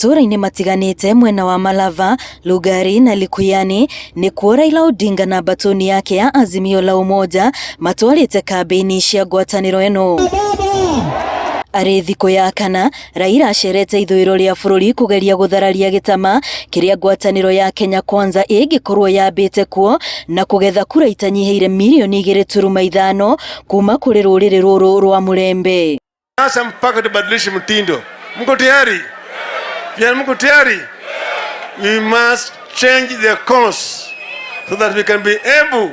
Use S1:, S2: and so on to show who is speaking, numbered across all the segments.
S1: Matũũra-inĩ matiganĩte mwena wa Malava, Lugari na Likuyani nĩkuo Raila Odinga na mbatũni yake ya Azimio la Umoja matwarĩte kambĩini cia ngwatanĩro ĩno. Arĩ thikũ ya kana, Raila acerete ithũĩro rĩa bũrũri kũgeria gũthararia gĩtama kĩrĩa ngwatanĩro ya Kenya Kwanza ĩngĩkorwo yambĩte kuo na kũgetha kura itanyihĩire mirioni 2.5 kuma kũrĩ rũrĩrĩ rũrũ rwa Mũrembe.
S2: Sasa mpaka tubadilishe mtindo. Mko tayari? Pia mko tayari? We must change the course so that we can be able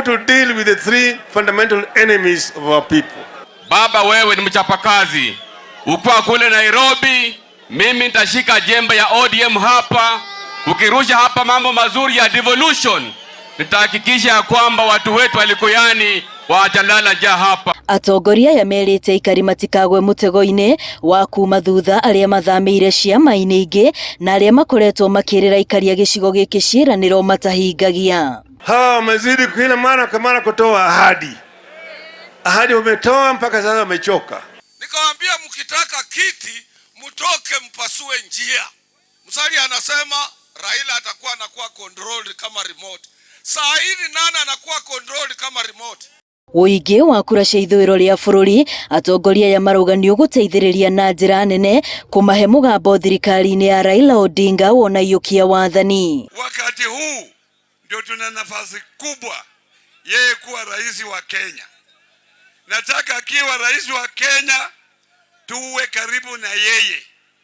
S2: to deal with the three fundamental enemies of our people.
S3: Baba, wewe ni mchapakazi. Ukiwa kule Nairobi, mimi nitashika jembe ya ODM hapa. Ukirusha hapa mambo mazuri ya devolution, nitahakikisha ya kwamba watu wetu wa Likuyani watalala njaa hapa.
S1: Atongoria aya merĩte aikari matikagwe mũtego-inĩ wa kuma thutha arĩa mathamĩire ciama-inĩ ingĩ na arĩa makoretwo makĩrĩra aikari a gĩcigo gĩkĩ ciĩranĩro matahingagia.
S2: Hawa wamezidi kila mara kwa mara kutoa ahadi, ahadi wametoa mpaka sasa wamechoka.
S4: Nikawaambia mkitaka kiti mtoke mpasue njia. Musalia anasema Raila atakuwa anakuwa controlled kama remote. Saa hii nani anakuwa controlled kama remote?
S1: Ũingĩ wa kura cia ithũĩro rĩa bũrũri, atongoria aya marauga nĩ ũgũteithĩrĩria na njĩra nene kũmahe mũgambo thirikari-inĩ ya Raila Odinga wona iyũkia wathani.
S4: Wakati huu ndio tuna nafasi kubwa yeye kuwa rais wa Kenya. Nataka akiwa rais wa Kenya tuwe karibu na yeye.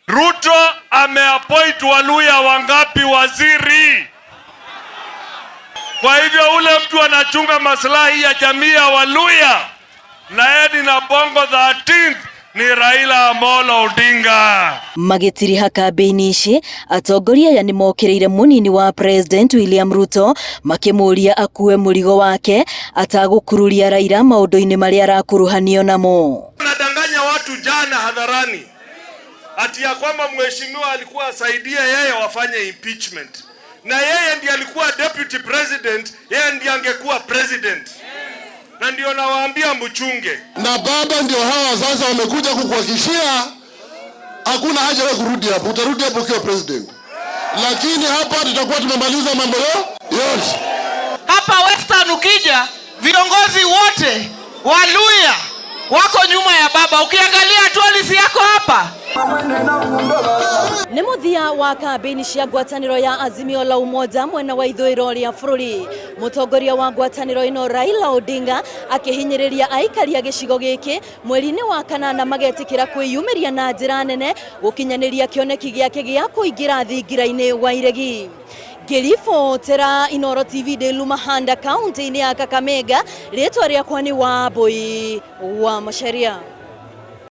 S5: Ruto ameappoint Waluya wangapi waziri? Kwa hivyo ule mtu anachunga maslahi ya jamii ya Waluya na yeye ni Nabongo 13th ni Raila Amolo Odinga.
S1: Magĩtiriha kambĩini ici, atongoria aya nĩmokĩrĩire mũnini wa President William Ruto makĩmũũria akue mũrigo wake atagũkururia Raila maũndũ-inĩ marĩa arakuruhanio namo.
S5: Anadanganya watu jana hadharani ati ya kwamba mheshimiwa alikuwa asaidie yeye wafanye impeachment, na yeye ndiye alikuwa deputy president, yeye ndiye angekuwa president, na ndio nawaambia mchunge.
S6: Na baba, ndio hawa sasa wamekuja kukuhakikishia hakuna haja wewe kurudi hapo, utarudi hapo ukiwa president, lakini hapa tutakuwa tumemaliza mambo yote.
S7: Hapa Western ukija, viongozi wote Waluya wako nyuma ya baba. Ukiangalia Twalisi yako hapa.
S1: Nĩ mũthia wa kambĩini cia ngwatanĩro ya Azimio la Umoja mwena wa ithũĩro rĩa bũrũri. Mũtongoria wa ngwatanĩro ĩno Raila Odinga akĩhinyĩrĩria aikari a gĩcigo gĩkĩ mweri-inĩ wa kanana magetĩkĩra kwĩyumĩria na njĩra nene gũkinyanĩria kĩoneki gĩake gĩa kũingĩra thingira-inĩ wa iregi. Ngĩribotera Inooro TV ndĩ Lumahanda, kaunti-inĩ ya Kakamega, rĩtwa rĩakwa nĩ Wambui wa Macharia.